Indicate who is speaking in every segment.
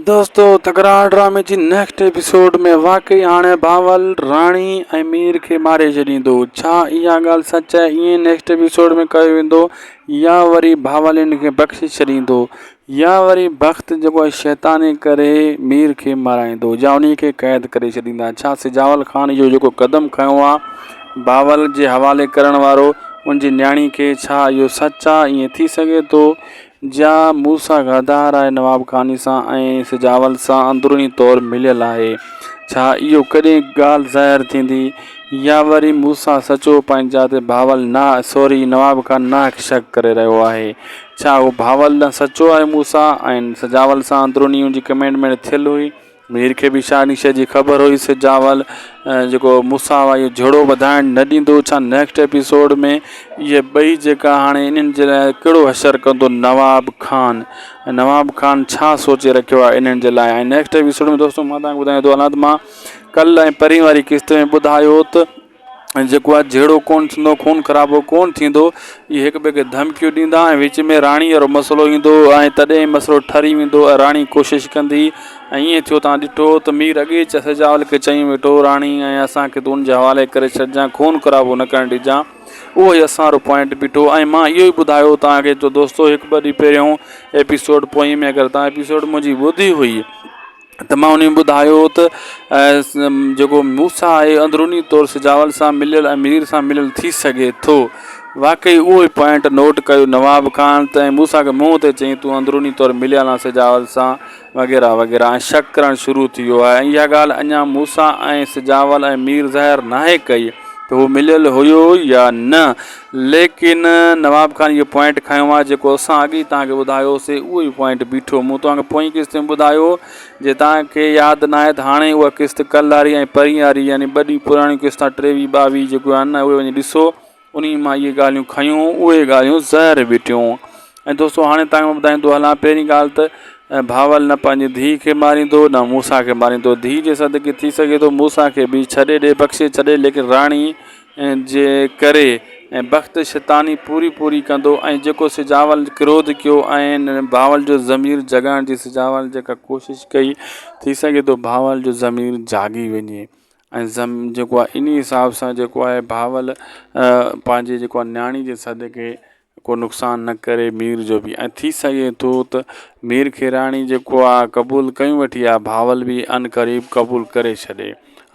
Speaker 1: دوستو تڪرار ڊرامي جي نيڪسٽ ايپيسوڊ ۾ واقعي هاڻي بهاول راڻي ۽ مير کي ماري ڇڏيندو ڇا اها ڳالهه سچ آهي ائين نيڪسٽ ايپيسوڊ ۾ ڪيو ويندو يا وري بهاول ان کي بخشي ڇڏيندو يا وري بخت جيڪو آهي شيطاني ڪري مير کي مارائيندو يا انهي کي قيد ڪري ڇڏيندا ڇا سجاول خان اهو جيڪو قدم کنيو آهي بهاول جي حوالي ڪرڻ وارو ان جي نياڻي کي ڇا اهو سچ آهي ائين ٿي سگهي ٿو جا موسيٰ غدار آهي نواب خاني سان ۽ سجاول سان اندروني طور مليل آهي. ڇا اهو ڪڏهن ڳالهه ظاهر ٿيندي يا وري موسيٰ سچو پنهنجي جاء تي بهاول نه سوري نواب خان ناحق شڪ ڪري رهيو آهي. ڇا هو بهاول ڏانهن سچو آهي موسيٰ ۽ سجاول سان اندروني ان جي ڪميٽمينٽ ٿيل هئي. مير کي به شاهه نشي جي خبر هئي سجاول جيڪو موسيٰ واري جھيڙو وڌائڻ نه ڏيندو ڇا نيڪسٽ ايپيسوڊ ۾ اهي ٻئي جيڪا هاڻي انهن جي لاء ڪهڙو حشر ڪندو نواب خان ۽ نواب خان ڇا سوچي رکيو آهي انهن جي لاء ۽ نيڪسٽ ايپيسوڊ ۾ دوستو مان توهان کي ٻڌايان ٿو هلان ته مان ڪل ۽ پرين واري قسط ۾ ٻڌايو ته جيڪو آهي جهيڙو ڪونه ٿيندو خون خرابو ڪونه ٿيندو اهي هڪ ٻئي کي ڌمڪيون ڏيندا ۽ وچ ۾ راڻي وارو مسئلو ايندو ۽ تڏهن مسئلو ٺري ويندو ۽ راڻي ڪوشش ڪندي ۽ ائين ٿيو تان ڏٺو ته مير اڳي ئي سجاول کي چئي ويٺو راڻي ۽ اسان کي تون ان جي حوالي ڪري ڇڏجان خون خرابو نه ڪرڻ ڏجان اهو ئي اسان وارو پوائنٽ بيٺو ۽ مان اهو ئي ٻڌايو توهان کي جو دوستو هڪ ٻه ڏينهن پهريون ايپيسوڊ پوئين ۾ اگر توهان ايپيسوڊ منهنجي ٻڌي هئي ته مان انهن ٻڌايو ته جيڪو موسيٰ آهي اندروني طور سجاول سان مليل ۽ مير سان مليل ٿي سگهي ٿو. واقعي اهو ئي پوائنٽ نوٽ ڪيو نواب خان ته ۽ موسيٰ کي منهن تي چيائين تون اندروني طور مليل آن سجاول سان وغيره وغيره ۽ شڪ ڪرڻ شروع ٿي ويو آهي ۽ اها ڳالهه اڃا موسيٰ ۽ سجاول ۽ مير ظاهر ناهي ڪئي ته هو مليل هيو يا نه ليڪن نواب خان اهو پوائنٽ کنيو آهي جيڪو اسان اڳ ئي توهان کي ٻڌايوسي اهو ئي پوائنٽ بيٺو مون توهان کي پوئين قسط ۾ ٻڌايو جي توهان کي ياد ناهي ته هاڻي اها قسط ڪل واري ۽ پرين واري يعني ٻه ڏينهن پراڻيون قسطا ٽيويهه ٻاويهه جيڪو آهن نه اهي وڃي ڏسو انهي مان اهي ڳالهيون کنيون اهي ڳالهيون ظاهر بيٺيون ۽ دوستو هاڻي توهان کي ٻڌائيندو هلان پهرين ڳالهه ته بهاول نه پنهنجي ڌيء کي ماريندو نه موسيٰ کي ماريندو ڌيء جي صدقي ٿي سگهي ٿو موسيٰ کي به ڇڏي ڏي بخشي ڇڏي ليڪن راڻي جي ڪري ۽ بخت شيطاني پوري پوري ڪندو ۽ جيڪو سجاول ڪروڌ ڪيو ۽ بهاول جو ضمير جڳائڻ جي سجاول جيڪا ڪوشش ڪئي ٿي سگهي ٿو بهاول جو ضمير جاڳي وڃي ۽ زم جيڪو آهي انهي حساب سان جيڪو آهي بهاول پنهنجي جيڪو آهي نياڻي جي صدقي ڪو نقصان نه ڪري مير جو به ۽ ٿي سگهي ٿو ته مير کي راڻي جيڪو آ قبول ڪيون ويٺي آ بهاول به عنقريب قبول ڪري ڇڏي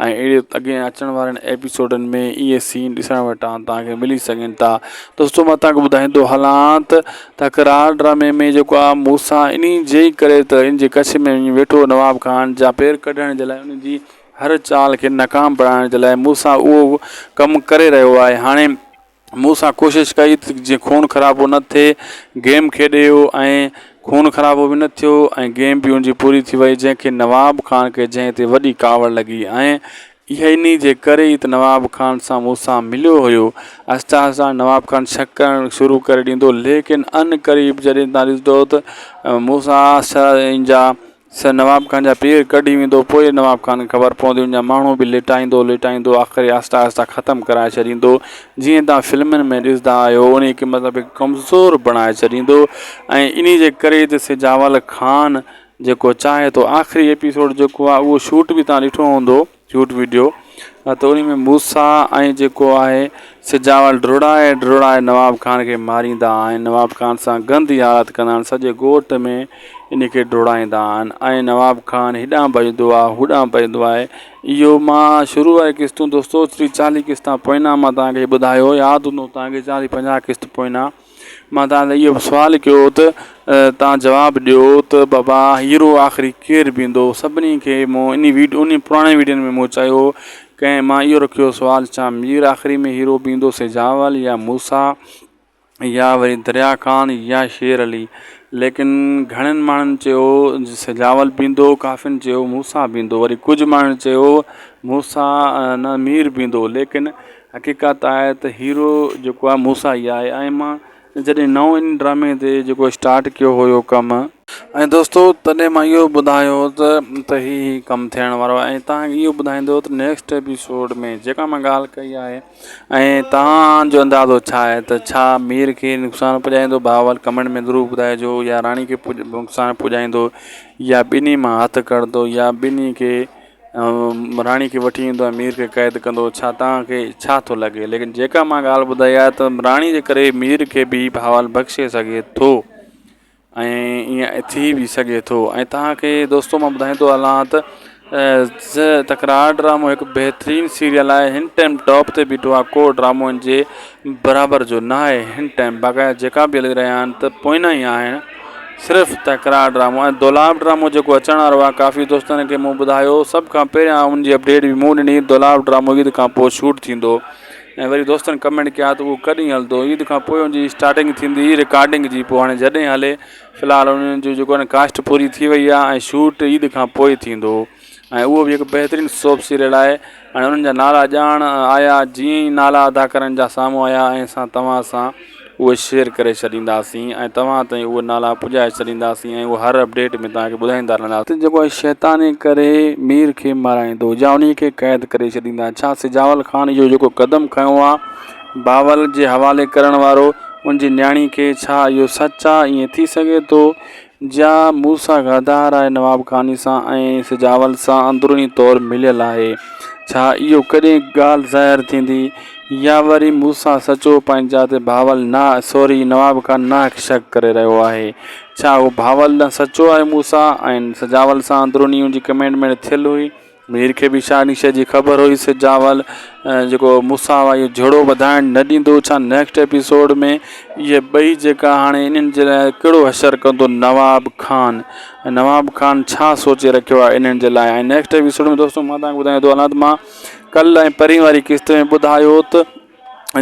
Speaker 1: ۽ اهڙي اڳئين اچڻ وارن ايپيسوڊن ۾ اهي سين ڏسڻ وٽان توهان کي ملي سگهن ٿا دوستو مان توهان کي ٻڌائيندو هلان ته تڪرار ڊرامي ۾ جيڪو آ موسيٰ انهي جي ڪري ته ان جي ڪڇ ۾ وڃي ويٺو نواب خان جا پير ڪڍڻ جي لاء ان جي هر چال کي ناڪام بڻائڻ جي لاء موسيٰ اهو ڪم ڪري رهيو آهي هاڻي مون سان ڪوشش ڪئي ته جيئن خون خرابو نه ٿئي گيم کيڏيو ۽ خون خرابو به نه ٿيو ۽ گيم به ان جي پوري ٿي وئي جنهن کي نواب خان کي جنهن تي وڏي ڪاوڙ لڳي ۽ اها انهي جي ڪري ئي ته نواب خان سان مون سان مليو هيو آهستي آهستي نواب خان شڪ ڪرڻ شروع ڪري ڏيندو ليڪن عنقريب جڏهن تان ڏسندو ته مون سان جا سر نواب خان جا پير ڪڍي ويندو پوء نواب خان کي خبر پوندي ان جا ماڻهو به ليٽائيندو ليٽائيندو آخر آهستي آهستي ختم ڪرائي ڇڏيندو جيئن توهان فلمن ۾ ڏسندا آهيو انهي کي مطلب ڪمزور بڻائي ڇڏيندو ۽ انهي جي ڪري ته سجاول خان جيڪو چاهي ٿو آخري ايپيسوڊ جيڪو آهي اهو شوٽ به توهان ڏٺو هوندو شوٽ وڊيو ته انهي ۾ موسيٰ ۽ جيڪو آهي سجاول ڊوڙائي ڊوڙائي نواب خان کي ماريندا آهن نواب خان سان گندي حالت ڪندا آهن سڄي ڳوٺ ۾ ان کي ڊوڙائيندا آهن ۽ نواب خان هيڏانهن ڀڄندو آهي هوڏانهن ڀڄندو آهي اهو مان شروع واري قسطون دوستو ٽي چاليهه قسطا پوئنا مان توهان کي ٻڌايو ياد هوندو توهان کي چاليهه پنجاهه قسط پوئنا مان توهان کي اهو سوال ڪيو ته توهان جواب ڏيو ته بابا هيرو آخري ڪير بيهندو سڀني کي مون انهي ويڊيو انهي پراڻي ويڊين ۾ مون چيو ڪنهن مان اهو رکيو سوال ڇا مير آخري ۾ هيرو بيهندو سجاول يا موسيٰ يا وري دريا خان يا شير علي ليڪن گهڻن ماڻهن چيو سجاول بيهندو ڪافين چيو موسيٰ بيهندو وري ڪجهه ماڻهن چيو موسيٰ نه مير بيهندو ليڪن حقيقت آهي ته هيرو جيڪو آهي موسيٰ ئي آهي ۽ مان جڏهن نئون ان ڊرامي تي جيڪو اسٽارٽ ڪيو هيو ڪم. ۽ دوستو تڏهن مان اهو ٻڌايو ته ته هي هي ڪم ٿيڻ وارو آهي ۽ توهان کي اهو ٻڌائيندو ته نيڪسٽ ايپيسوڊ ۾ جيڪا مان ڳالهه ڪئي آهي ۽ توهان جو اندازو ڇا آهي ته ڇا مير کي نقصان پڄائيندو بهاول ڪمينٽ ۾ ضرور ٻڌائجو يا راڻي کي نقصان پڄائيندو يا ٻنهي مان هٿ کڻندو يا ٻنهي کي راڻي کي وٺي ايندو ۽ مير کي قيد ڪندو ڇا توهان کي ڇا ٿو لڳي ليڪن جيڪا مان ڳالهه ٻڌائي آهي ته راڻي جي ڪري مير کي به بهاول بخشي سگهي ٿو ۽ ائين ٿي به سگهي ٿو ۽ توهان کي دوستو مان ٻڌائيندو هلان ته تڪرار ڊرامو هڪ بهترين سيريل آهي هن ٽائيم ٽاپ تي بيٺو آهي ڪو ڊرامو ان جي برابر جو نه آهي هن ٽائيم باقاعده جيڪا به هلي رهيا آهن ته پوئنا ئي آهن صرف تڪرار ڊرامو ۽ دولاب ڊرامو جيڪو اچڻ وارو آهي ڪافي دوستن کي مون ٻڌايو سڀ کان پهريان ان جي اپڊيٽ به مون ڏني دولاب ڊرامو عيد کان پوء شوٽ ٿيندو ۽ وري دوستن ڪمينٽ ڪيا ته اهو ڪڏهن هلندو عيد کان پوء ان جي اسٽارٽنگ ٿيندي رڪارڊنگ جي پوء هاڻي جڏهن هلي في الحال انهن جو جيڪو آهي ڪاسٽ پوري ٿي وئي آهي ۽ شوٽ عيد کان پوء ٿيندو ۽ اهو به هڪ بهترين سوپ سيريل آهي هاڻي انهن جا نالا ڄاڻ آيا جيئن ئي نالا اداڪارن جا سامهون آيا ۽ اسان توهان سان اهي شيئر ڪري ڇڏينداسين ۽ توهان تائين اهي نالا پڄائي ڇڏينداسين ۽ اهي هر اپڊيٽ ۾ توهان کي ٻڌائيندا رهنداسين. جيڪو آهي شيطاني ڪري مير کي مارائيندو يا انهي کي قيد ڪري ڇڏيندا ڇا سجاول خان اهو جيڪو قدم کنيو آهي بهاول جي حوالي ڪرڻ وارو ان جي نياڻي کي ڇا اهو سچ آهي ائين ٿي سگهي ٿو جا موسيٰ غدار آهي نواب خاني سان ۽ سجاول سان اندروني طور مليل آهي ڇا اهو ڪڏهن ڳالهه ظاهر ٿيندي يا وري موسيٰ سچو پنهنجا تي بهاول نا سوري نواب خان ناحق شڪ ڪري رهيو آهي ڇا هو بهاول ڏانهن سچو آهي موسيٰ ۽ سجاول سان اندروني ان جي ڪميٽمينٽ ٿيل هئي مير کي به شاهه شيء جي خبر هئي سجاول جيڪو موسيٰ اهو جهيڙو وڌائڻ نه ڏيندو ڇا نيڪسٽ ايپيسوڊ ۾ اهي ٻئي جيڪا هاڻي انهن جي لاء ڪهڙو حشر ڪندو نواب خان ۽ نواب خان ڇا سوچي رکيو آهي انهن جي لاء ۽ نيڪسٽ ايپيسوڊ ۾ دوستو مان توهان کي ٻڌايان ٿو هلان ته مان ڪلهه ۽ پرين واري قسط ۾ ٻڌايو ته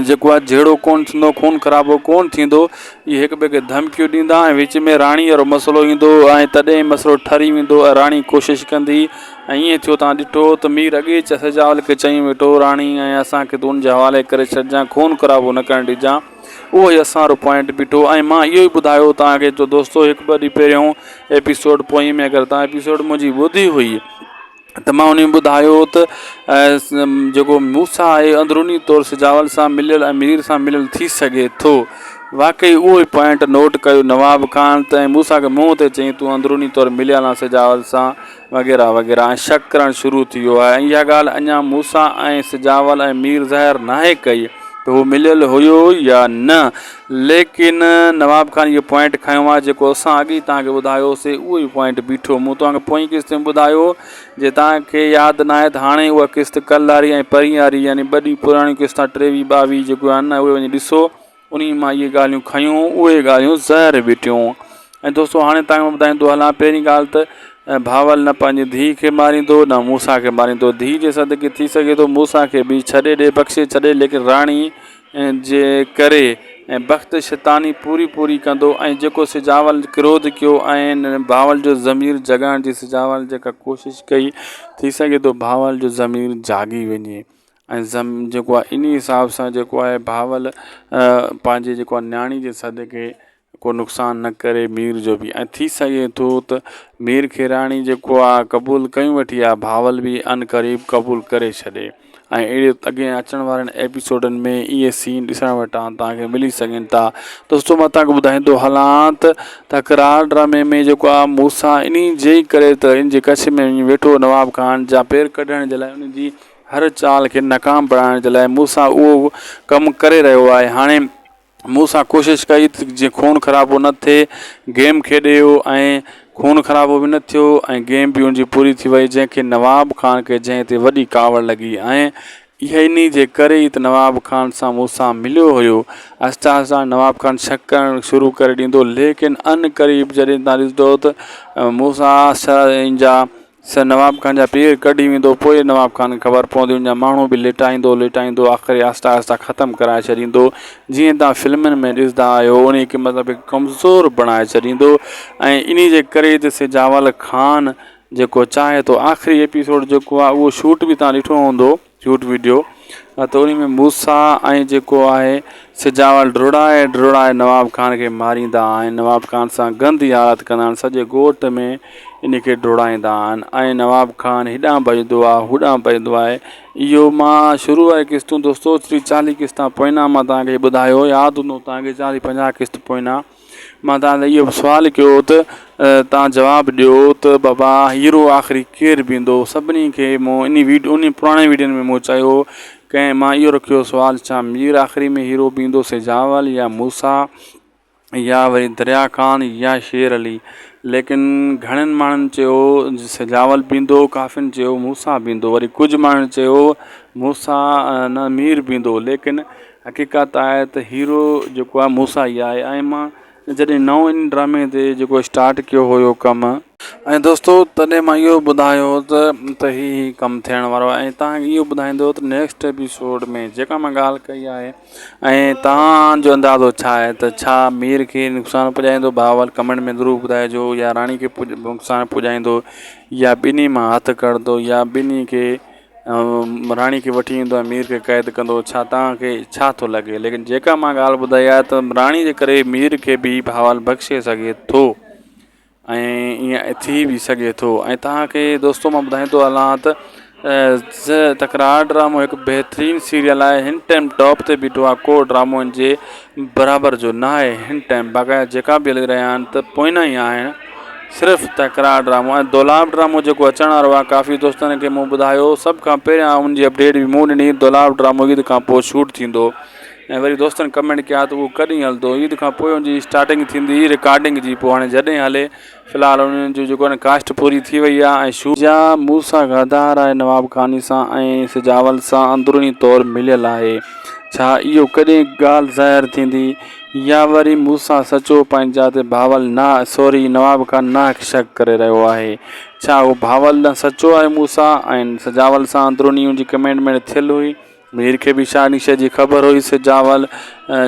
Speaker 1: جيڪو آهي جهيڙو ڪونه ٿيندو خون خرابو ڪونه ٿيندو اهي هڪ ٻئي کي ڌمڪيون ڏيندا ۽ وچ ۾ راڻي وارو مسئلو ايندو ۽ تڏهن مسئلو ٺري ويندو ۽ راڻي ڪوشش ڪندي ۽ ائين ٿيو تان ڏٺو ته مير اڳي ئي سجاول کي چئي ويٺو راڻي ۽ اسان کي تون ان جي حوالي ڪري ڇڏجان خون خرابو نه ڪرڻ ڏجان اهو ئي اسان وارو پوائنٽ بيٺو ۽ مان اهو ئي ٻڌايو توهان کي جو دوستو هڪ ٻه ڏينهن پهريون ايپيسوڊ پوئين ۾ اگر توهان ايپيسوڊ منهنجي ٻڌي هئي ته مان انهن ٻڌايو ته جيڪو موسيٰ آهي اندروني طور سجاول سان مليل ۽ مير سان مليل ٿي سگهي ٿو. واقعي اهو ئي پوائنٽ نوٽ ڪيو نواب خان ته ۽ موسيٰ کي منهن تي چيائين تون اندروني طور مليل آن سجاول سان وغيره وغيره ۽ شڪ ڪرڻ شروع ٿي ويو آهي ۽ اها ڳالهه اڃا موسيٰ ۽ سجاول ۽ مير ظاهر ناهي ڪئي ته هو مليل هيو يا نه ليڪن نواب خان اهو پوائنٽ کنيو آهي جيڪو اسان اڳ ئي توهان کي ٻڌايو هوسي اهو ئي پوائنٽ بيٺو مون توهان کي پوئين قسط ۾ ٻڌايو هو جي توهان کي ياد ناهي ته هاڻي اها قسط ڪل واري ۽ پرين واري يعني ٻه ڏينهن پراڻيون قسطا ٽيويهه ٻاويهه جيڪو آهن نه اهي وڃي ڏسو انهي مان اهي ڳالهيون کنيون اهي ڳالهيون ظاهر بيٺيون ۽ دوستو هاڻي توهان کي ٻڌائيندو هلان پهرين ڳالهه ته بهاول نه پنهنجي ڌيء کي ماريندو نه موسيٰ کي ماريندو ڌيء جي صدقي ٿي سگهي ٿو موسيٰ کي به ڇڏي ڏي بخشي ڇڏي ليڪن راڻي جي ڪري ۽ بخت شيطاني پوري پوري ڪندو ۽ جيڪو سجاول ڪروڌ ڪيو ۽ بهاول جو ضمير جڳائڻ جي سجاول جيڪا ڪوشش ڪئي ٿي سگهي ٿو بهاول جو ضمير جاڳي وڃي ۽ زم جيڪو آهي انهي حساب سان جيڪو آهي بهاول پنهنجي جيڪو آهي نياڻي جي صدقي ڪو نقصان نه ڪري مير جو به ۽ ٿي سگهي ٿو ته مير کي راڻي جيڪو آ قبول ڪيون ويٺي آ بهاول به عنقريب قبول ڪري ڇڏي ۽ اهڙي اڳئين اچڻ وارن ايپيسوڊن ۾ اهي سين ڏسڻ وٽان توهان کي ملي سگهن ٿا دوستو مان توهان کي ٻڌائيندو هلان ته تڪرار ڊرامي ۾ جيڪو آ موسيٰ انهي جي ڪري ته ان جي ڪڇ ۾ وڃي ويٺو نواب خان جا پير ڪڍڻ جي لاء ان جي هر چال کي ناڪام بڻائڻ جي لاء موسيٰ اهو ڪم ڪري رهيو آهي هاڻي مون سان ڪوشش ڪئي ته جيئن خون خرابو نه ٿئي گيم کيڏي هو ۽ خون خرابو به نه ٿيو ۽ گيم به ان جي پوري ٿي وئي جنهن کي نواب خان کي جنهن تي وڏي ڪاوڙ لڳي ۽ اها انهي جي ڪري ئي ته نواب خان سان مون سان مليو هيو آهستي آهستي نواب خان شڪ ڪرڻ شروع ڪري ڏيندو ليڪن عنقريب جڏهن تان ڏسندو ته مون سان جا سر نواب خان جا پير ڪڍي ويندو پوء نواب خان کي خبر پوندي ان جا ماڻهو به ليٽائيندو ليٽائيندو آخر آهستي آهستي ختم ڪرائي ڇڏيندو جيئن توهان فلمن ۾ ڏسندا آهيو انهي کي مطلب ڪمزور بڻائي ڇڏيندو ۽ انهي جي ڪري ته سجاول خان جيڪو چاهي ٿو آخري ايپيسوڊ جيڪو آهي اهو شوٽ به توهان ڏٺو هوندو شوٽ ويڊيو ته انهي ۾ موسيٰ ۽ جيڪو آهي سجاول ڊوڙائي ڊوڙائي نواب خان کي ماريندا آهن نواب خان سان گندي حالت ڪندا آهن سڄي ڳوٺ ۾ ان کي ڊوڙائيندا آهن ۽ نواب خان هيڏانهن ڀڄندو آهي هوڏانهن ڀڄندو آهي اهو مان شروع واري قسطون دوستو ٽي چاليهه قسطا پوئنا مان توهان کي ٻڌايو ياد هوندو توهان کي چاليهه پنجاهه قسط پوئنا مان توهان کي اهو سوال ڪيو ته توهان جواب ڏيو ته بابا هيرو آخري ڪير بيهندو سڀني کي مون انهي ويڊيو انهي پراڻي ويڊيون ۾ مون چيو ڪنهن مان اهو رکيو سوال ڇا مير آخري ۾ هيرو بيهندو سجاول يا موسيٰ يا وري دريا خان يا شير علي ليڪن گهڻن ماڻهن چيو سجاول بيهندو ڪافين چيو موسيٰ بيهندو وري ڪجهه ماڻهن چيو موسيٰ نه مير بيهندو ليڪن حقيقت آهي ته هيرو جيڪو آهي موسيٰ ئي آهي ۽ مان جڏهن نئون ان ڊرامي تي جيڪو اسٽارٽ ڪيو هيو ڪم. ۽ دوستو تڏهن مان اهو ٻڌايو هو ته ته هي هي ڪم ٿيڻ وارو آهي ۽ توهان کي اهو ٻڌائيندو ته نيڪسٽ ايپيسوڊ ۾ جيڪا مان ڳالهه ڪئي آهي ۽ توهان جو اندازو ڇا آهي ته ڇا مير کي نقصان پڄائيندو بهاول ڪمينٽ ۾ ضرور ٻڌائجو يا راڻي کي نقصان پڄائيندو يا ٻنهي مان هٿ کڻندو يا ٻنهي کي راڻي کي وٺي ايندو ۽ مير کي قيد ڪندو ڇا توهان کي ڇا ٿو لڳي ليڪن جيڪا مان ڳالهه ٻڌائي آهي ته راڻي جي ڪري مير کي به بهاول بخشي سگهي ٿو ۽ ائين ٿي به سگهي ٿو ۽ توهان کي دوستو مان ٻڌائيندو هلان ته تڪرار ڊرامو هڪ بهترين سيريل آهي هن ٽائيم ٽاپ تي بيٺو آهي ڪو ڊرامو هن جي برابر جو نه آهي هن ٽائيم باقاعده جيڪا به هلي رهيا آهن ته پوئنا ئي آهن صرف تڪرار ڊرامو ۽ دولاب ڊرامو جيڪو اچڻ وارو آهي ڪافي دوستن کي مون ٻڌايو سڀ کان پهريان ان جي اپڊيٽ به مون ڏني دولاب ڊرامو عيد کان پوء شوٽ ٿيندو ۽ وري دوستن ڪمينٽ ڪيا ته اهو ڪڏهن هلندو عيد کان پوء ان جي اسٽارٽنگ ٿيندي رڪارڊنگ جي پوء هاڻي جڏهن هلي في الحال انهن جو جيڪو آهي ڪاسٽ پوري ٿي وئي آهي ۽ شوٽ جا موسيٰ غدار آهي نواب خاني سان ۽ سجاول سان اندروني طور مليل آهي ڇا اهو ڪڏهن ڳالهه ظاهر ٿيندي يا وري موسيٰ سچو پنهنجي جاء تي بهاول نه سوري نواب کان ناحق شڪ ڪري رهيو آهي. ڇا هو بهاول ڏانهن سچو آهي موسيٰ ۽ سجاول سان اندروني ان جي ڪميٽمينٽ ٿيل هئي. مير کي به شاهه نشي جي خبر هئي سجاول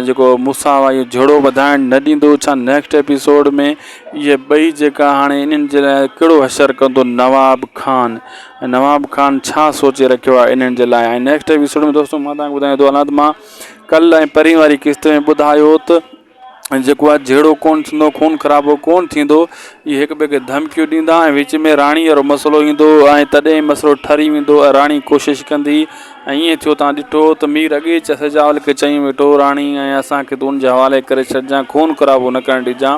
Speaker 1: جيڪو موسيٰ هو اهو جهيڙو وڌائڻ نه ڏيندو ڇا نيڪسٽ ايپيسوڊ ۾ اهي ٻئي جيڪا هاڻي انهن جي لاء ڪهڙو حشر ڪندو نواب خان ۽ نواب خان ڇا سوچي رکيو آهي انهن جي لاء ۽ نيڪسٽ ايپيسوڊ ۾ دوستو مان توهان کي ٻڌايان ٿو هلان ته مان ڪلهه ۽ پرين واري قسط ۾ ٻڌايو ته جيڪو آهي جهيڙو ڪونه ٿيندو خون خرابو ڪونه ٿيندو اهي هڪ ٻئي کي ڌمڪيون ڏيندا ۽ وچ ۾ راڻي وارو مسئلو ايندو ۽ تڏهن مسئلو ٺري ويندو ۽ راڻي ڪوشش ڪندي ۽ ائين ٿيو تان ڏٺو ته مير اڳي ئي سجاول کي چئي ويٺو راڻي ۽ اسان کي تون ان جي حوالي ڪري ڇڏجان خون خرابو نه ڪرڻ ڏجان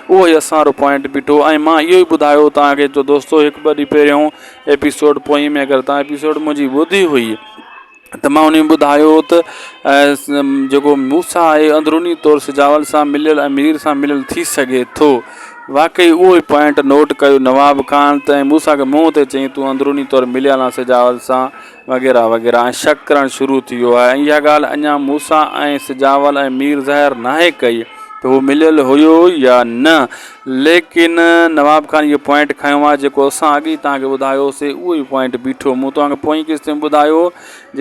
Speaker 1: اهو ئي اسان وارو پوائنٽ بيٺو ۽ مان اهو ئي ٻڌايو توهان کي ته دوستو هڪ ٻه ڏينهن پهريون ايپيسوڊ پوئين ۾ اگر توهان ايپيسوڊ منهنجي ٻڌي هئي ته مان انهن ٻڌايو ته جيڪو موسيٰ آهي اندروني طور سجاول سان مليل ۽ مير سان مليل ٿي سگهي ٿو. واقعي اهو ئي پوائنٽ نوٽ ڪيو نواب خان ته ۽ موسيٰ کي منهن تي چيائين تون اندروني طور مليل آن سجاول سان وغيره وغيره ۽ شڪ ڪرڻ شروع ٿي ويو آهي ۽ اها ڳالهه اڃا موسيٰ ۽ سجاول ۽ مير ظاهر ناهي ڪئي ته هو مليل هيو يا نه ليڪن نواب خان اهو پوائنٽ کنيو آهي جيڪو اسان اڳ ئي توهان کي ٻڌايو هوسي اهو ئي پوائنٽ بيٺو مون توهان کي پوئين قسط ۾ ٻڌايو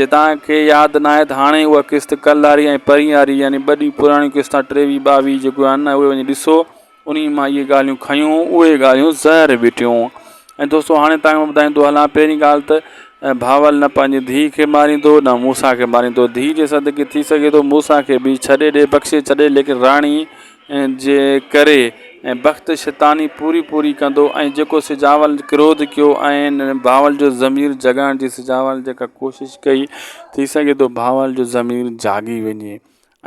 Speaker 1: جي توهان کي ياد ناهي ته هاڻي اها قسط ڪل واري ۽ پرين واري يعني ٻه ڏينهن پراڻيون قسطا ٽيويهه ٻاويهه جيڪو آهن نه اهي وڃي ڏسو انهي مان اهي ڳالهيون کنيون اهي ڳالهيون ظاهر بيٺيون ۽ دوستو هاڻي توهان کي ٻڌائيندو هلان پهرين ڳالهه ته بهاول نه پنهنجي ڌيء کي ماريندو نه موسيٰ کي ماريندو ڌيء جي صدقي ٿي سگهي ٿو موسيٰ کي به ڇڏي ڏي بخشي ڇڏي ليڪن راڻي جي ڪري ۽ بخت شيطاني پوري پوري ڪندو ۽ جيڪو سجاول ڪروڌ ڪيو ۽ بهاول جو ضمير جڳائڻ جي سجاول جيڪا ڪوشش ڪئي ٿي سگهي ٿو بهاول جو ضمير جاڳي وڃي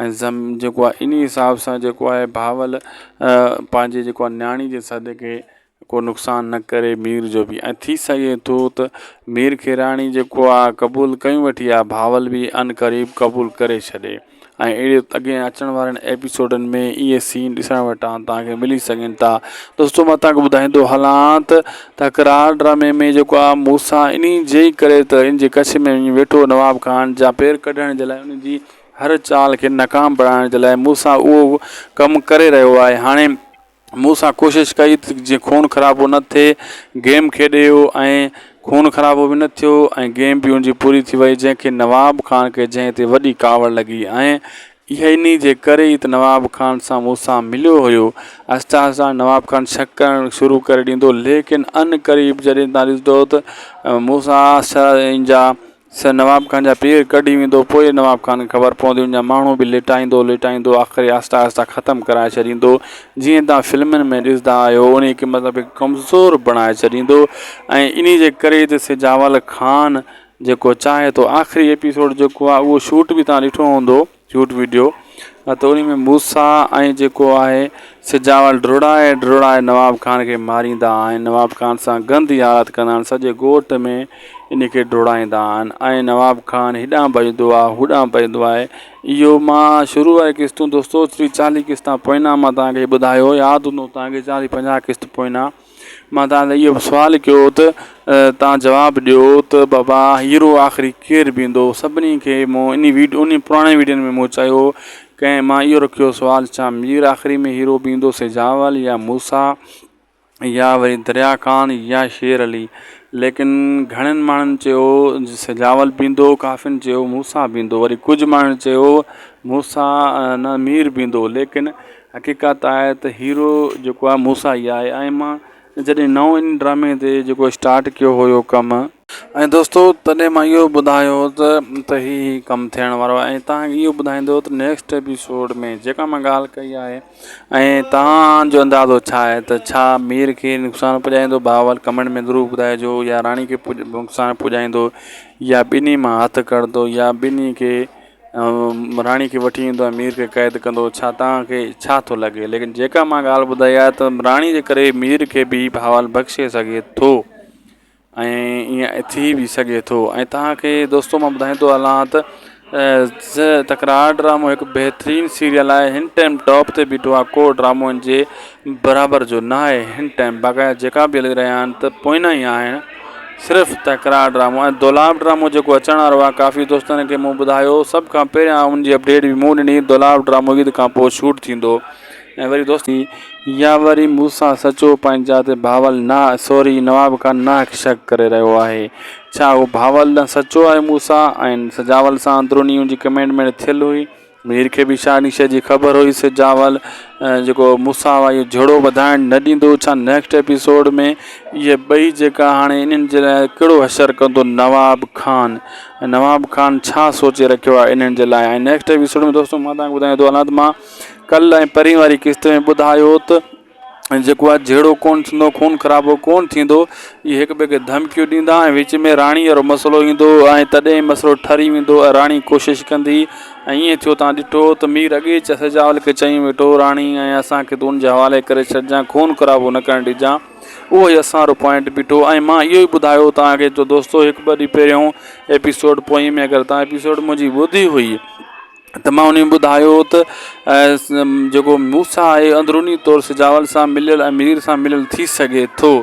Speaker 1: ۽ زم جيڪو آهي انهي حساب سان جيڪو آهي بهاول پنهنجي جيڪو آهي نياڻي جي صدقي ڪو نقصان نه ڪري مير جو به ۽ ٿي سگهي ٿو ته مير کي راڻي جيڪو آ قبول ڪيون ويٺي آ بهاول به عنقريب قبول ڪري ڇڏي ۽ اهڙي اڳئين اچڻ وارن ايپيسوڊن ۾ اهي سين ڏسڻ وٽان توهان کي ملي سگهن ٿا دوستو مان توهان کي ٻڌائيندو هلان ته تڪرار ڊرامي ۾ جيڪو آ موسيٰ انهي جي ڪري ته ان جي ڪڇ ۾ وڃي ويٺو نواب خان جا پير ڪڍڻ جي لاء ان جي هر چال کي ناڪام بڻائڻ جي لاء موسيٰ اهو ڪم ڪري رهيو آهي هاڻي مون سان ڪوشش ڪئي ته جيئن خون خرابو نه ٿئي گيم کيڏيو ۽ خون خرابو به نه ٿيو ۽ گيم به ان جي پوري ٿي وئي جنهن کي نواب خان کي جنهن تي وڏي ڪاوڙ لڳي ۽ اها انهي جي ڪري ئي ته نواب خان سان مون سان مليو هيو آهستي آهستي نواب خان شڪ ڪرڻ شروع ڪري ڏيندو ليڪن عنقريب جڏهن تان ڏسندو ته مون سان ان جا. نواب خان جا پير ڪڍي ويندو پوء نواب خان کي خبر پوندي ان جا ماڻهو به ليٽائيندو ليٽائيندو آخر آهستي آهستي ختم ڪرائي ڇڏيندو جيئن توهان فلمن ۾ ڏسندا آهيو انهي کي مطلب ڪمزور بڻائي ڇڏيندو ۽ انهي جي ڪري ته سجاول خان جيڪو چاهي ٿو آخري ايپيسوڊ جيڪو آهي اهو شوٽ به توهان ڏٺو هوندو شوٽ ويڊيو ته انهي ۾ موسيٰ ۽ جيڪو آهي سجاول ڊوڙائي ڊوڙائي نواب خان کي ماريندا آهن نواب خان سان گندي حالت ڪندا آهن سڄي ڳوٺ ۾ ان کي ڊوڙائيندا آهن ۽ نواب خان هيڏانهن ڀڄندو آهي هوڏانهن ڀڄندو آهي اهو مان شروع واري قسطون دوستو ٽي چاليهه قسطا پوئنا مان توهان کي ٻڌايو ياد هوندو توهان کي چاليهه پنجاهه قسط پوئنا مان توهان کي اهو سوال ڪيو ته توهان جواب ڏيو ته بابا هيرو آخري ڪير بيهندو سڀني کي مون انهي ويڊيو انهي پراڻي ويڊين ۾ مون چيو ڪنهن مان اهو رکيو سوال ڇا مير آخري ۾ هيرو بيهندو سجاول يا موسيٰ يا وري دريا خان يا شير علي ليڪن گهڻن ماڻهن چيو سجاول بيهندو ڪافين چيو موسيٰ بيهندو وري ڪجهه ماڻهن چيو موسيٰ نه مير بيهندو ليڪن حقيقت آهي ته هيرو جيڪو آهي موسيٰ ئي آهي ۽ مان جڏهن نئون ان ڊرامي تي جيڪو اسٽارٽ ڪيو هيو ڪم. ۽ دوستو تڏهن مان اهو ٻڌايو هو ته ته هي هي ڪم ٿيڻ وارو آهي ۽ توهان کي اهو ٻڌائيندو ته نيڪسٽ ايپيسوڊ ۾ جيڪا مان ڳالهه ڪئي آهي ۽ توهان جو اندازو ڇا آهي ته ڇا مير کي نقصان پڄائيندو بهاول ڪمينٽ ۾ ضرور ٻڌائجو يا راڻي کي نقصان پڄائيندو يا ٻنهي مان هٿ کڻندو يا ٻنهي کي راڻي کي وٺي ايندو ۽ مير کي قيد ڪندو ڇا توهان کي ڇا ٿو لڳي ليڪن جيڪا مان ڳالهه ٻڌائي آهي ته راڻي جي ڪري مير کي به بهاول بخشي سگهي ٿو ۽ ائين ٿي به سگهي ٿو ۽ توهان کي دوستو مان ٻڌائيندو هلان ته تڪرار ڊرامو هڪ بهترين سيريل آهي هن ٽائيم ٽاپ تي بيٺو آهي ڪو ڊرامو هن جي برابر جو نه آهي هن ٽائيم باقاعده جيڪا به هلي رهيا آهن ته پوئنا ئي آهن صرف تڪرار ڊرامو ۽ دولاب ڊرامو جيڪو اچڻ وارو آهي ڪافي دوستن کي مون ٻڌايو سڀ کان پهريان ان جي اپڊيٽ به مون ڏني دولاب ڊرامو عيد کان پوء شوٽ ٿيندو ۽ وري دوست يا وري مون سان سچو پنهنجا تي بھاول نا سوري نواب خان ناحق شڪ ڪري رهيو آهي ڇا هو بھاول ڏانهن سچو آهي مون سان ۽ سجاول سان اندروني ان جي ڪمينٽمينٽ ٿيل هئي مير کي به شاهه نشي جي خبر هئي سجاول جيڪو موسيٰ واري جھيڙو وڌائڻ نه ڏيندو ڇا نيڪسٽ ايپيسوڊ ۾ اهي ٻئي جيڪا هاڻي انهن جي لاء ڪهڙو حشر ڪندو نواب خان ۽ نواب خان ڇا سوچي رکيو آهي انهن جي لاء ۽ نيڪسٽ ايپيسوڊ ۾ دوستو مان توهان کي ٻڌايان ٿو هلان ته مان ڪل ۽ پرين واري قسط ۾ ٻڌايو ته جيڪو آهي جهيڙو ڪونه ٿيندو خون خرابو ڪونه ٿيندو اهي هڪ ٻئي کي ڌمڪيون ڏيندا ۽ وچ ۾ راڻي وارو مسئلو ايندو ۽ تڏهن مسئلو ٺري ويندو ۽ راڻي ڪوشش ڪندي ۽ ائين ٿيو تان ڏٺو ته مير اڳي ئي سجاول کي چئي ويٺو راڻي ۽ اسان کي تون ان جي حوالي ڪري ڇڏجان خون خرابو نه ڪرڻ ڏجان اهو ئي اسان وارو پوائنٽ بيٺو ۽ مان اهو ئي ٻڌايو توهان کي جو دوستو هڪ ٻه ڏينهن پهريون ايپيسوڊ پوئين ۾ اگر توهان ايپيسوڊ منهنجي ٻڌي هئي ته مان انهن ٻڌايو ته جيڪو موسيٰ آهي اندروني طور سجاول سان مليل ۽ مير سان مليل ٿي سگهي ٿو.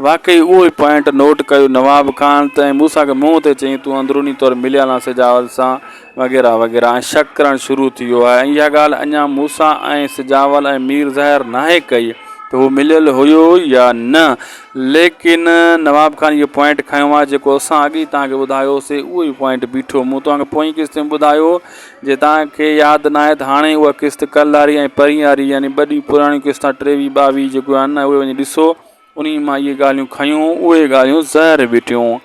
Speaker 1: واقعي اهو ئي پوائنٽ نوٽ ڪيو نواب خان ته ۽ موسيٰ کي منهن تي چيائين تون اندروني طور مليل آن سجاول سان وغيره وغيره ۽ شڪ ڪرڻ شروع ٿي ويو آهي ۽ اها ڳالهه اڃا موسيٰ ۽ سجاول ۽ مير ظاهر ناهي ڪئي ته هو مليل هيو يا نه ليڪن نواب خان اهو پوائنٽ کنيو آهي جيڪو اسان اڳ ئي توهان کي ٻڌايو هوسي اهو ئي پوائنٽ بيٺو مون توهان کي پوئين قسط ۾ ٻڌايو جي توهان کي ياد ناهي ته هاڻي اها قسط ڪل واري ۽ پرين واري يعني ٻه ڏينهن پراڻيون قسطا ٽيويهه ٻاويهه جيڪو آهن نه اهي وڃي ڏسو انهي مان اهي ڳالهيون کنيون اهي ڳالهيون ظاهر بيٺيون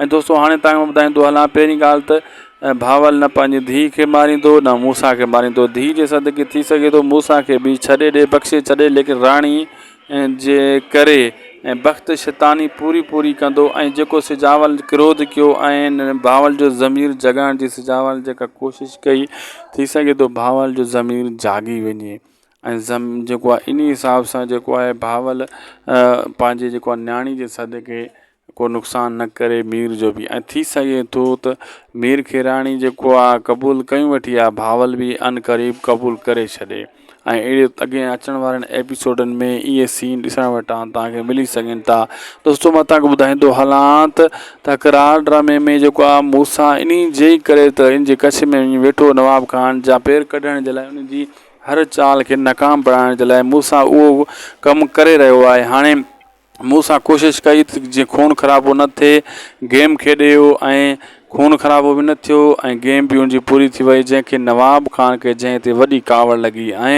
Speaker 1: ۽ دوستو هاڻي توهان کي ٻڌائيندو هلان پهرين ڳالهه ته بهاول نه پنهنجي ڌيء کي ماريندو نه موسيٰ کي ماريندو ڌيء جي صدقي ٿي سگهي ٿو موسيٰ کي به ڇڏي ڏي بخشي ڇڏي ليڪن راڻي جي ڪري ۽ بخت شيطاني پوري پوري ڪندو ۽ جيڪو سجاول ڪروڌ ڪيو ۽ بهاول جو ضمير جڳائڻ جي سجاول جيڪا ڪوشش ڪئي ٿي سگهي ٿو بهاول جو ضمير جاڳي وڃي ۽ زم جيڪو آهي انهي حساب سان جيڪو آهي بهاول پنهنجي جيڪو آهي نياڻي جي صدقي ڪو نقصان نه ڪري مير جو به ۽ ٿي سگهي ٿو ته مير کي راڻي جيڪو آ قبول ڪيون ويٺي آ بهاول به عنقريب قبول ڪري ڇڏي ۽ اهڙي اڳئين اچڻ وارن ايپيسوڊن ۾ اهي سين ڏسڻ وٽان توهان کي ملي سگهن ٿا دوستو مان توهان کي ٻڌائيندو هلان ته تڪرار ڊرامي ۾ جيڪو آ موسيٰ انهي جي ڪري ته ان جي ڪڇ ۾ وڃي ويٺو نواب خان جا پير ڪڍڻ جي لاء ان جي هر چال کي ناڪام بڻائڻ جي لاء موسيٰ اهو ڪم ڪري رهيو آهي هاڻي مون سان ڪوشش ڪئي ته جيئن خون خرابو نه ٿئي گيم کيڏيو ۽ خون خرابو به نه ٿيو ۽ گيم به ان جي پوري ٿي وئي جنهن کي نواب خان کي جنهن تي وڏي ڪاوڙ لڳي ۽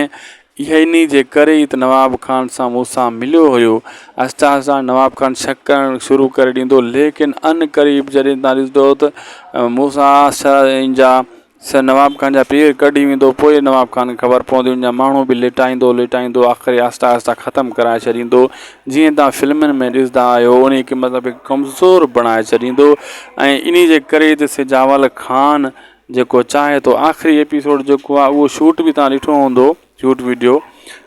Speaker 1: اها انهي جي ڪري ئي ته نواب خان سان مون سان مليو هيو. آهستي آهستي نواب خان شڪ ڪرڻ شروع ڪري ڏيندو ليڪن ان قريب جڏهن تان ڏسندو ته موسيٰ جا نواب خان جا پير ڪڍي ويندو پوء نواب خان کي خبر پوندي ان جا ماڻهو به ليٽائيندو ليٽائيندو آخر آهستي آهستي ختم ڪرائي ڇڏيندو جيئن تان فلمن ۾ ڏسندا آهيو انهي کي مطلب ڪمزور بڻائي ڇڏيندو ۽ انهي جي ڪري ته سجاول خان جيڪو چاهي ٿو آخري ايپيسوڊ جيڪو آهي اهو شوٽ به تان ڏٺو هوندو شوٽ ويڊيو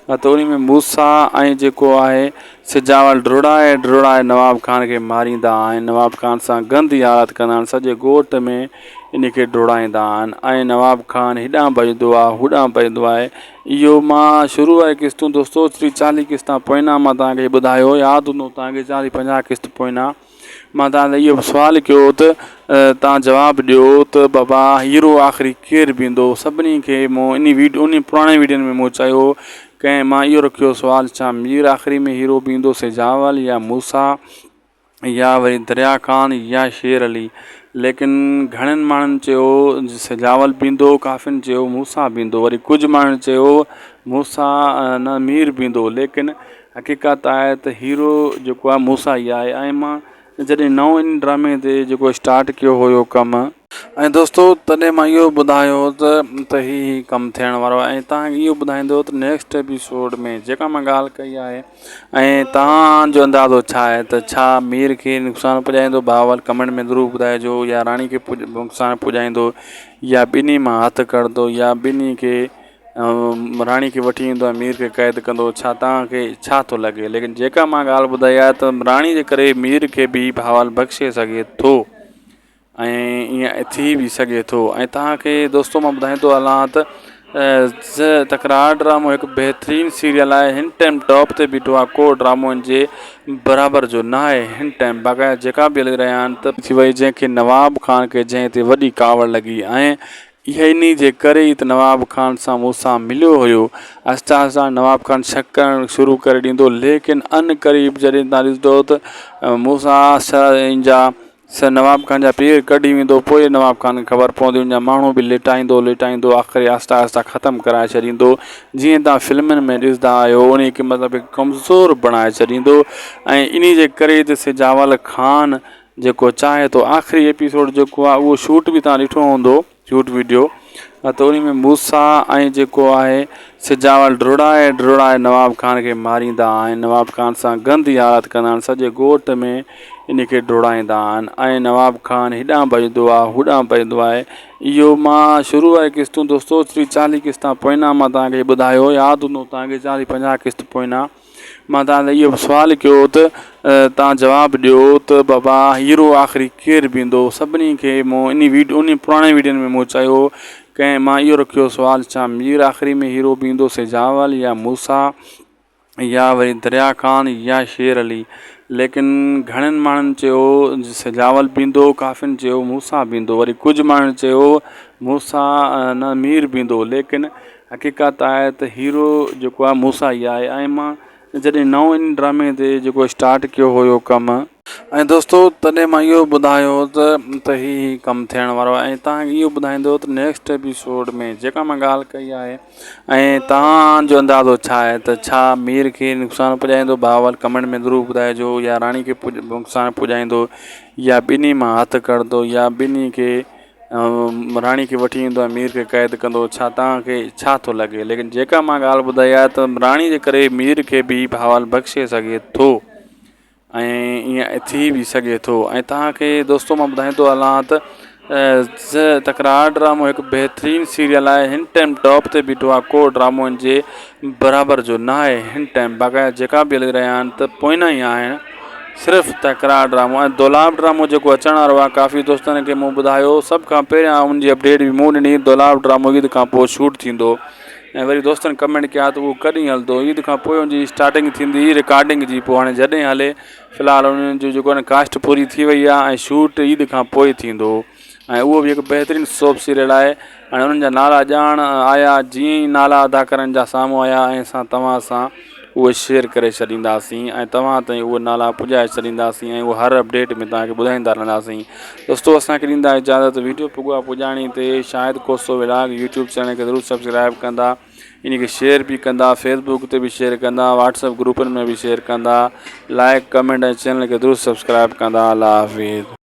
Speaker 1: ته انهي ۾ موسيٰ ۽ جيڪو آهي سجاول ڊوڙائي ڊوڙائي نواب خان کي ماريندا آهن نواب خان سان گندي حالت ڪندا آهن سڄي ڳوٺ ۾ ان کي ڊوڙائيندا آهن ۽ نواب خان هيڏانهن ڀڄندو آهي هوڏانهن ڀڄندو آهي اهو مان شروع واري قسطون دوستو ٽي چاليهه قسطا پوئنا مان توهان کي ٻڌايو ياد هوندو توهان کي چاليهه پنجاهه قسط پوئنا مان توهان کي اهو سوال ڪيو ته توهان جواب ڏيو ته بابا هيرو آخري ڪير بيهندو سڀني کي مون انهي ويڊيو انهي پراڻي ويڊين ۾ مون چيو ڪنهن مان اهو رکيو سوال ڇا مير آخري ۾ هيرو بيهندو سجاول يا موسيٰ يا وري دريا خان يا شير علي ليڪن گهڻن ماڻهن چيو سجاول بيهندو ڪافين چيو موسيٰ بيهندو وري ڪجهه ماڻهن چيو موسيٰ نه مير بيهندو ليڪن حقيقت آهي ته هيرو جيڪو آهي موسيٰ ئي آهي ۽ مان جڏهن نئون ان ڊرامي تي جيڪو اسٽارٽ ڪيو هيو ڪم. ۽ دوستو تڏهن مان اهو ٻڌايو هو ته ته هي هي ڪم ٿيڻ وارو آهي ۽ تهان کي اهو ٻڌائيندو ته نيڪسٽ ايپيسوڊ ۾ جيڪا مان ڳالهه ڪئي آهي ۽ تهان جو اندازو ڇا آهي ته ڇا مير کي نقصان پڄائيندو بهاول ڪمينٽ ۾ ضرور ٻڌائجو يا راڻي کي نقصان پڄائيندو يا ٻنهي مان هٿ کڻندو يا ٻنهي کي راڻي کي وٺي ايندو ۽ مير کي قيد ڪندو ڇا توهان کي ڇا ٿو لڳي ليڪن جيڪا مان ڳالهه ٻڌائي آهي ته راڻي جي ڪري مير کي به بهاول بخشي سگهي ٿو ۽ ائين ٿي به سگهي ٿو ۽ توهان کي دوستو مان ٻڌائيندو هلان ته تڪرار ڊرامو هڪ بهترين سيريل آهي هن ٽائيم ٽاپ تي بيٺو آهي ڪو ڊرامو هن جي برابر جو نه آهي هن ٽائيم باقاعده جيڪا به هلي رهيا آهن ته ٿي وئي جنهن کي نواب خان کي جنهن تي وڏي ڪاوڙ لڳي ۽ اها انهي جي ڪري ئي ته نواب خان سان مون سان مليو هيو. آهستي آهستي نواب خان شڪ ڪرڻ شروع ڪري ڏيندو ليڪن ان قريب جڏهن تان ڏسندو ته مون سان جا نواب خان جا پير ڪڍي ويندو پوء نواب خان کي خبر پوندي ان جا ماڻهو به ليٽائيندو ليٽائيندو آخر آهستي آهستي ختم ڪرائي ڇڏيندو جيئن تان فلمن ۾ ڏسندا آهيو انهي کي مطلب ڪمزور بڻائي ڇڏيندو ۽ انهي جي ڪري ته سجاول خان جيڪو چاهي ٿو آخري ايپيسوڊ جيڪو آهي اهو شوٽ به تان ڏٺو هوندو شوٽ ويڊيو ته انهي ۾ موسيٰ ۽ جيڪو آهي سجاول ڊوڙائي ڊوڙائي نواب خان کي ماريندا آهن نواب خان سان گندي حالت ڪندا آهن سڄي ڳوٺ ۾ ان کي ڊوڙائيندا آهن ۽ نواب خان هيڏانهن ڀڄندو آهي هوڏانهن ڀڄندو آهي اهو مان شروع واري قسطون دوستو ٽي چاليهه قسطا پوئنا مان تان کي ٻڌايو ياد هوندو تان کي چاليهه پنجاهه قسط پوئنا مان توهان کي اهو سوال ڪيو ته توهان جواب ڏيو ته بابا هيرو آخري ڪير بيهندو سڀني کي مون انهي ويڊيو انهي پراڻي ويڊين ۾ مون چيو ڪنهن مان اهو رکيو سوال ڇا مير آخري ۾ هيرو بيهندو سجاول يا موسيٰ يا وري دريا خان يا شير علي ليڪن گهڻن ماڻهن چيو سجاول بيهندو ڪافين چيو موسيٰ بيهندو وري ڪجهه ماڻهن چيو موسيٰ نه مير بيهندو ليڪن حقيقت آهي ته هيرو جيڪو آهي موسيٰ ئي آهي ۽ مان جڏهن نئون ان ڊرامي تي جيڪو اسٽارٽ ڪيو هيو ڪم. ۽ دوستو تڏهن مان اهو ٻڌايو هو ته ته هي هي ڪم ٿيڻ وارو آهي ۽ توهان کي اهو ٻڌائيندو ته نيڪسٽ ايپيسوڊ ۾ جيڪا مان ڳالهه ڪئي آهي ۽ توهان جو اندازو ڇا آهي ته ڇا مير کي نقصان پڄائيندو بهاول ڪمينٽ ۾ ضرور ٻڌائجو يا راڻي کي نقصان پڄائيندو يا ٻنهي مان هٿ کڻندو يا ٻنهي کي راڻي کي وٺي ايندو ۽ مير کي قيد ڪندو ڇا توهان کي ڇا ٿو لڳي ليڪن جيڪا مان ڳالهه ٻڌائي آهي ته راڻي جي ڪري مير کي به بهاول بخشي سگهي ٿو ۽ ائين ٿي به سگهي ٿو ۽ توهان کي دوستو مان ٻڌائيندو هلان ته تڪرار ڊرامو هڪ بهترين سيريل آهي هن ٽائيم ٽاپ تي بيٺو آهي ڪو ڊرامو هن جي برابر جو نه آهي هن ٽائيم باقاعده جيڪا به هلي رهيا آهن ته پوئنا ئي آهن صرف تڪرار ڊرامو ۽ دولاب ڊرامو جيڪو اچڻ وارو آهي ڪافي دوستن کي مون ٻڌايو سڀ کان پهريان ان جي اپڊيٽ به مون ڏني دولاب ڊرامو عيد کان پوء شوٽ ٿيندو ۽ وري دوستن ڪمينٽ ڪيا ته اهو ڪڏهن هلندو عيد کان پوء ان جي اسٽارٽنگ ٿيندي رڪارڊنگ جي پوء هاڻي جڏهن هلي في الحال انهن جو جيڪو آهي ڪاسٽ پوري ٿي وئي آهي ۽ شوٽ عيد کان پوء ٿيندو ۽ اهو به هڪ بهترين سوپ سيريل آهي ۽ انهن جا نالا ڄاڻ آيا جيئن ئي نالا اداڪارن جا سامهون آيا ۽ اسان توهان سان اهي شيئر ڪري ڇڏينداسين ۽ توهان تائين اهي نالا پڄائي ڇڏينداسين ۽ اهي هر اپڊيٽ ۾ توهان کي ٻڌائيندا رهنداسين دوستو اسان کي ڏيندا اجازت ويڊيو پڳو آهي پڄاڻي تي Shahid Khoso vlog YouTube channel کي ضرور سبسڪرائب ڪندا. ان کي شيئر به ڪندا فيسبوڪ تي به شيئر ڪندا واٽس اپ گروپن ۾ به شيئر ڪندا لائڪ ڪمينٽ ۽ چينل کي ضرور سبسڪرائب ڪندا الله حافظ.